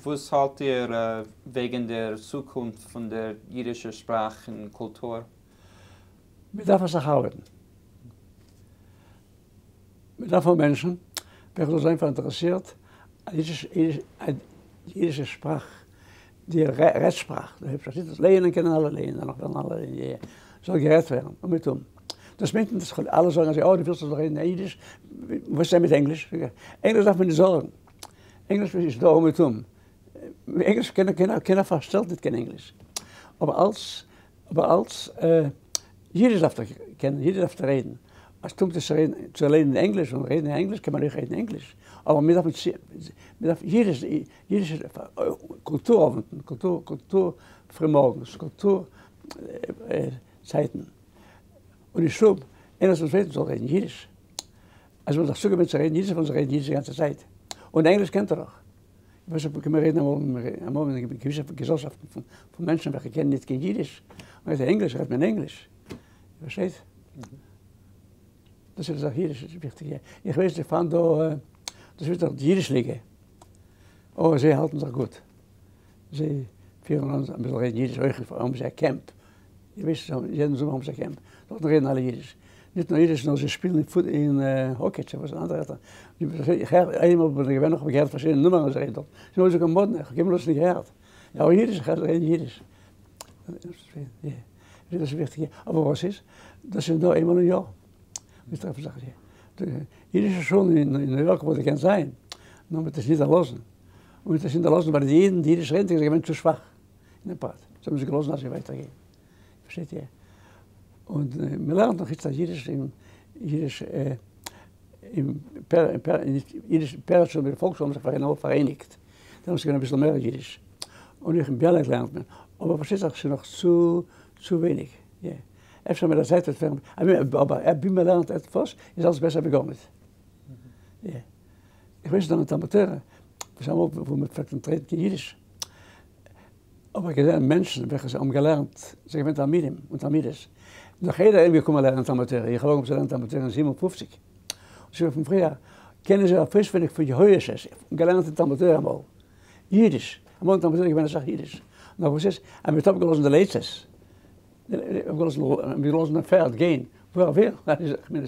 וואס האלט איר וועגן דער צוקונפט פון דער יידישער שפראך און קולטור? מען דארף אסאך ארבעטן. מען דארף האבן מענטשן וועלכע זאלן זיין פאראינטערעסירט אז די אידישע שפראך, די רעד שפראך, די הויפט שפראך, לייענען קענען אלע לייענען, דערנאך וועלן אלע לייענען, זאל גערעדט ווערן אומעטום. דאס מיינט נישט אז אלע זאגן אזוי, אה, דו ווילסט איך זאל רעדן אידיש, וואס איז מיט ענגליש? ענגליש דארף מען נישט זארגן, ענגליש איז דא אומעטום, ענגליש קען קיינער פארשטעלט נישט קיין ענגליש, אבער אלס אבער אלס אידיש דארף ער קענען, אידיש דארף ער רעדן, אז קומט עס צו לערנען ענגליש און רעדן ענגליש קען מען אויך רעדן ענגליש, אבער מיר דארפן מיר דארפן אידיש, אידישע קולטור אוונטן, קולטור קולטור פרימארגנס, קולטור צייטן, און אין שטוב איינער צום צווייטן זאל רעדן אידיש, אז מ'האט זיך צוגעוואוינט צו רעדן אידיש זאל מען רעדן אידיש די גאנצע צייט, און ענגליש קענט איר דאך. וואס קען מען רעדן אמאל אמאל אין געוויסע געזעלשאפטן פון פון מענטשן וועלכע קענען ניט קיין אידיש, און רעדט ענגליש רעדט מען ענגליש. פארשטייט? דאס איז דאך אידיש איז וויכטיג. איך ווייס די פארן דא, דאס איז דאך די אידיש ליגע. אוי זיי האלטן זיך גוט. זיי פירן אן אז מ'זאל רעדן אידיש אויך האבן זיי א קעמפ. איר ווייסט יעדן זומער האבן זיי א קעמפ. דארטן רעדן אלע אידיש. ניט נאר אידיש נאר זיי שפילן אין האקי צו וואס אנדערע ווערטער. איך הער איינמאל בין איך געווען איך האב געהערט פארשידענע נומערן וואס זיי רעדן דארט. ס'איז מיר אויסגעקומען מאדנע, איך האב קיינמאל דאס נישט געהערט. יא אידיש, איך הער זיי רעדן אידיש. דאס איז וויכטיג. אבער וואס איז? דאס איז נאר איינמאל אין יאר. מיר טרעפן זיך די אידישע שולן אין ניו יארק וואלט געקענט זיין, נאר מ'האט עס נישט דערלאזן. און מ'האט עס נישט דערלאזן ווייל די אידן, די אידיש רעדנדיגע זענען געווען צו שוואך אין דעם פרט. זיי האבן נישט געלאזן אזוי ווייטער גיין. פארשטייט איר? און מ'לערנט נאך איצט אז אידיש אין אידיש אין אידיש פרץ און די פאלקס האבן זיך פאראייניגט. דעמאלטס איז געווען אביסל מער אידיש. און אויך אין ביאליק לערנט מען. אבער פארשטייט זיך ס'איז נאך צו צו ווייניג. אפשר מיט דער צייט וועט ווערן, אבער אבי מען לערנט עטוואס איז אלס בעסער ווי גארניט. איך ווייס נאר אין תלמוד תורה, וואס אמאל וואו מען פלעגט ניט רעדן קיין אידיש, האב איך געזען מענטשן וועלכע זיי האבן געלערנט, זיי זענען געווען תלמידים און תלמידות, נאך איידער איך בין געקומען לערנען תלמוד תורה, איך האב אנגעהויבן צו לערנען תלמוד תורה אין 57, און שוין פון פריער קענען זיי אויסווייניג פון יהואש'ס, געלערנט אין תלמוד תורה אמאל, אידיש, אמאל אין תלמוד תורה איז געווען אסאך אידיש, נאר וואס איז, אז מען האט אפגעלאזן די לייצעס, אפגעלאזן דעם פערד גיין וואו ער וויל, האט מען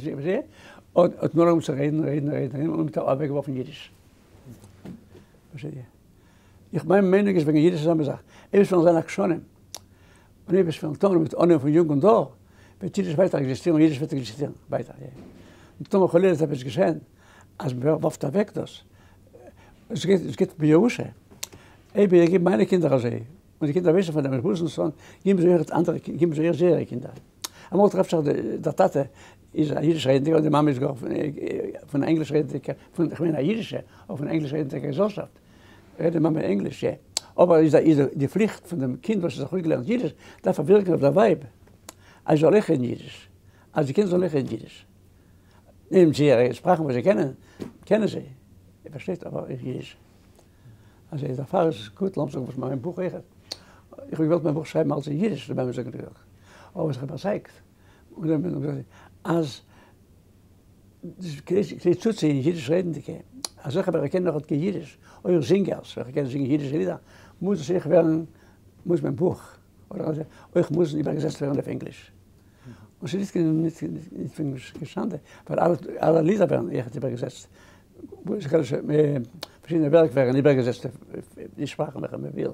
אנגעהויבן צו רעדן, רעדן, רעדן, רעדן, און מען האט אוועקגעווארפן אידיש. פארשטייט איר? איך מיין מיינונג איז וועגן אידיש די זעלבע זאך, אויב עס וועלן זיין עקשנים, און אויב עס וועלן טון מיט אנהויב פון יונגן דור, וועט אידיש ווייטער עקזיסטירן און אידיש וועט עקזיסטירן ווייטער. און טאמער חלילה איז עפעס געשען אז מען ווארפט אוועק דאס, עס גייט עס גייט בירושה, אויב איך גיב מיינע קינדער אזוי, און די קינדער ווייסן פון דעם, איך מוז נישט זאגן, גיבן זיי אויך אנדערע גיבן זיי אויך זייערע קינדער. אמאל טרעפט זיך דער טאטע איז א אידיש רעדנדיגער און די מאמע איז גאר פון ענגליש רעדנדיגע, פון כ'מיין א אידישע, אבער פון ענגליש רעדנדיגע געזעלשאפט, רעדט די מאמע ענגליש, יא. אבער איז די פליכט פון דעם קינד וואס האט זיך אויסגעלערנט אידיש, דארף ער ווירקן אויף דער ווייב אז זי זאל אויך רעדן אידיש, אז די קינדער זאלן אויך רעדן אידיש. נעבן זייערע שפראכן וואס זיי קענען, קענען זיי, איר פארשטייט, אבער אויך אידיש. אזוי דערפאר איז עס גוט, לאמיר זאגן וואס מיין בוך אויכעט, איך האב געוואלט מיין בוך שרייבן אלס אין אידיש, דער באמת זאגן איך, אבער זיך איבערצייגט, און דער באמת זאגן אז כדי צוציען אידיש רעדנדיגע, אזעלכע וועלכע קענען נאך ניט קיין אידיש, אויך זינגערס וועלכע קענען זינגען אידישע לידער, מוז עס אויך ווערן, מוז מיין בוך, אדער אויך מוזן איבערגעזעצט ווערן אויף ענגליש. און ס'איז ניט קיין ניט קיין שאנדע, ווייל אלע אלע לידער ווערן אויכעט איבערגעזעצט, פארשידענע ווערק ווערן איבערגעזעצט אויף די שפראכן וועלכע מען וויל.